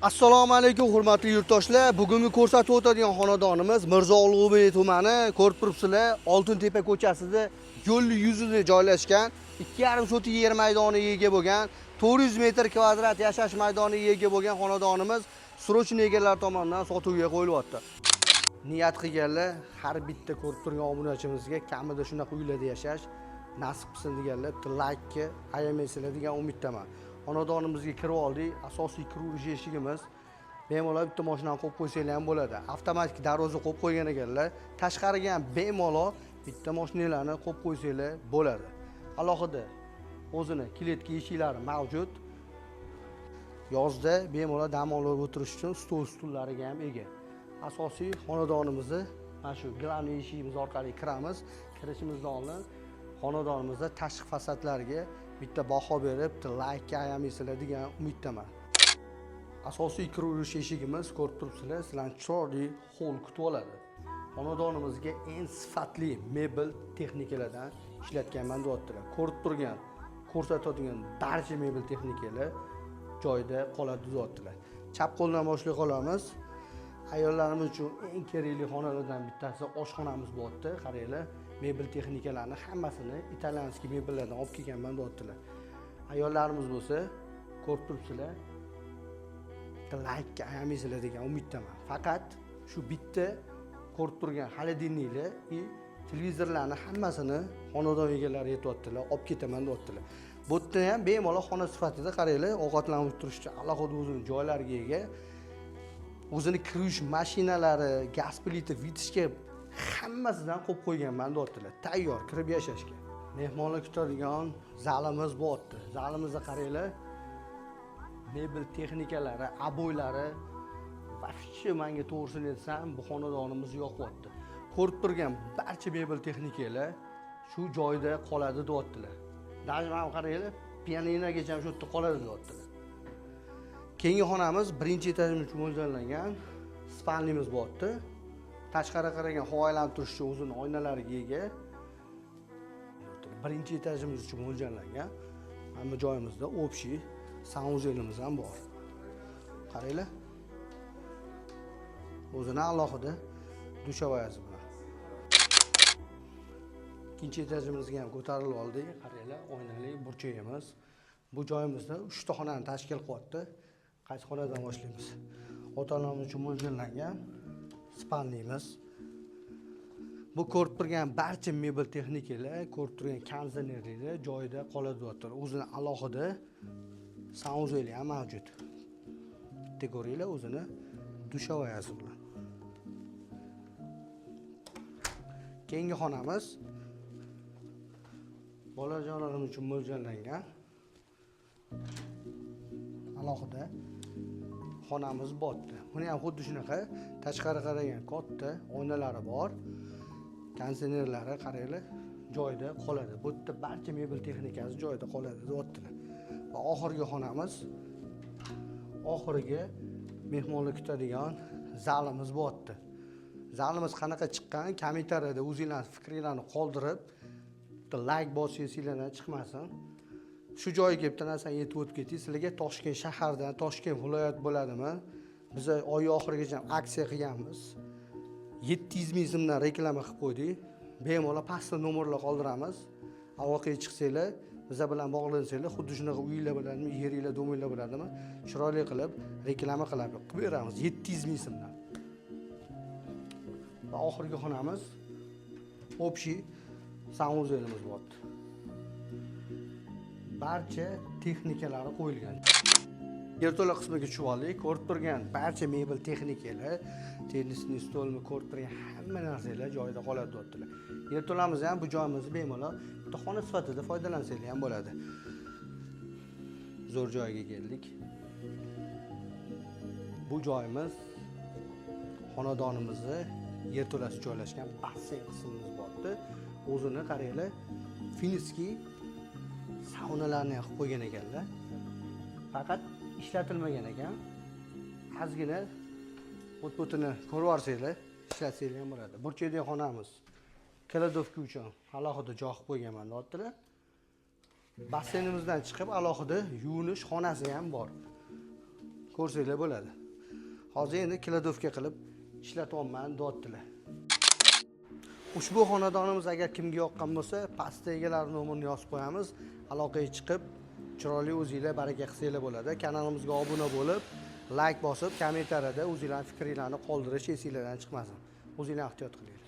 Assalomu alaykum, hurmatli yurtdoshlar. Bugungi ko'rsatib o'tadigan xonadonimiz Mirzo Ulug'bek tumani, ko'rib turibsizlar, Oltintepa ko'chasida, yo'l yuzida joylashgan, 2,5 sotik yer maydoniga ega bo'lgan, 400 metr kvadrat yashash maydoniga ega bo'lgan xonadonimiz срочный egalari tomonidan sotuvga qo'yilyapti. Niyat qilganlar, har bitta ko'rib turgan obunachimizga kamida shunaqa uylarda yashash nasib qilsin deganlar bitta laykni ayamaysizlar degan umiddaman. Xonadonimizga kirib oldik. Asosiy kiraverish eshigimiz, bemalol bitta mashinani qo'yib qo'ysanglar ham bo'ladi. Avtomatik darvoza qo'yib qo'ygan ekanlar. Tashqariga ham bemalol bitta mashinalarni qo'yib qo'ysanglar bo'ladi. Alohida o'zini клетка eshiklari mavjud. Yozda bemalol dam olib o'tirish uchun stol stullariga ham ega. Asosiy xonadonimizni mana shu главный eshigimiz orqali kiramiz. Kirishimizdan oldin xonadonimizda tashqi fasadlariga bitta baho berib, bitta laykka ayamaysizlar degan umiddaman. Asosiy kiraverish eshigimiz, ko'rib turibsizlar, sizlarni chiroyli hol kutib oladi. Xonadonimizga eng sifatli mebel texnikalardan ishlatganman deyaptilar. Ko'rib turgan, ko'rsatadigan barcha mebel texnikalar joyida qoladi deyaptilar. Chap qo'ldan boshlay qolamiz. Ayollarimiz uchun eng kerakli xonalardan bittasi oshxonamiz bo'lyapti. Qaranglar, mebel texnikalarni hammasini итальянский mebellardan olib kelganman deyaptilar. Ayollarimiz bo'lsa, ko'rib turibsizlar, bitta laykka ayamaysizlar degan umiddaman. Faqat shu bitta ko'rib turgan холодильник lar и televizorlarni hammasini xonadon egalari aytyaptilar, olib ketaman deyaptilar. Bu yerda ham bemalol xona sifatida, qaranglar, ovqatlanib turish uchun alohida o'zini joylariga ega. O'zini kir yuvish mashinalari, gaz plita, вытяжка hammasidan qo'yib qo'yganman deyaptilar. Tayyor kirib yashashga. Mehmonlar kutadigan zalimiz bo'lyapti. Zalimizda, qaranglar, mebel texnikalari, обой lari вообще, manga to'g'risini aytsam, bu xonadonimiz yoqyapti. Ko'rib turgan barcha mebel texnikalar shu joyda qoladi deyaptilar. Даже mana qaranglar, pianinagacha ham shu yerda qoladi deyaptilar. Keyingi xonamiz birinchi etajimiz uchun mo'ljallangan спальня miz bo'lyapti. Tashqari qaragan havo aylanib turish uchun o'zini oynalariga ega. Birinchi etajimiz uchun mo'ljallangan. Hamma joyimizda общий санузел imiz ham bor. Qaranglar. O'zini alohida душевая si bilan. Ikkinchi etajimizga ham ko'tarilib oldik. Qaranglar, oynali burchagimiz. Bu joyimizda 3 ta xonani tashkil qilyapti. Qaysi xonadan boshlaymiz? Ota-onamiz uchun mo'ljallangan спальня miz. Bu ko'rib turgan barcha mebel texnikalar, ko'rib turgan konditsionerlar joyida qoladi deyaptilar. O'zini alohida санузел i ham mavjud. Bitta ko'ringlar, o'zini душевая si bilan. Keyingi xonamiz bolajonlarimiz uchun mo'ljallangan alohida xonamiz bo'lyapti. Buni ham xuddi shunaqa tashqari qaragan katta oynalari bor. Konditsionerlari, qaranglar, joyida qoladi. Bu yerda barcha mebel texnikasi joyida qoladi deyaptilar. Va oxirgi xonamiz, oxirgi mehmonlar kutadigan zalimiz bo'lyapti. Zalimiz qanaqa chiqqan? Kommentariyada o'zinglarning fikringlarni qoldirib, bitta layk bosish esinglardan chiqmasin. Shu joyga bitta narsani aytib o'tib ketay. Sizlarga Toshkent shahardan, Toshkent viloyat bo'ladimi? Biz oy oxirigacha aksiya qilganmiz. 700 ming so'mdan reklama qilib qo'ydik. Bemalol pastda nomerlar qoldiramiz. Aloqaga chiqsanglar, biza bilan bog'lansanglar, xuddi shunaqa uylar bo'ladimi, yeringlar, дом inglar bo'ladimi, chiroyli qilib reklama qilib beramiz 700 ming so'mdan. Va oxirgi xonamiz общий санузел imiz bo'lyapti. Barcha texnikalari qo'yilgan. Yerto'la qismiga tushib oldik. Ko'rib turgan barcha mebel texnikalar, теннисный stolni ko'rib turgan hamma narsalar joyida qoladi deyaptilar. Yerto'lamiz ham, bu joyimizni bemalol bitta xona sifatida foydalansanglar ham bo'ladi. Zo'r joyga keldik. Bu joyimiz xonadonimizni yerto'lasi joylashgan basseyn qismimiz bo'lyapti. O'zini, qaranglar, финский saunalarni ham qilib qo'ygan ekanlar. Faqat ishlatilmagan ekan. Ozgina o't-po'tini ko'rib yuborsanglar, ishlatsanglar ham bo'ladi. Burchakdagi xonamiz кладовка uchun alohida joy qilib qo'yganman deyaptilar. Basseynimizdan chiqib alohida yuvinish xonasi ham bor. Ko'rsanglar bo'ladi. Hozir endi кладовка qilib ishlatyapman, deyaptilar. Ushbu xonadonimiz agar kimga yoqqan bo'lsa, pastda egalari nomerini yozib qo'yamiz. Aloqaga chiqib, chiroyli o'zinglar baraka qilsanglar bo'ladi. Kanalimizga obuna bo'lib, layk bosib, kommentariyada o'zinglarning fikringlarni qoldirish esinglardan chiqmasin. O'zinglar ehtiyot qilinglar.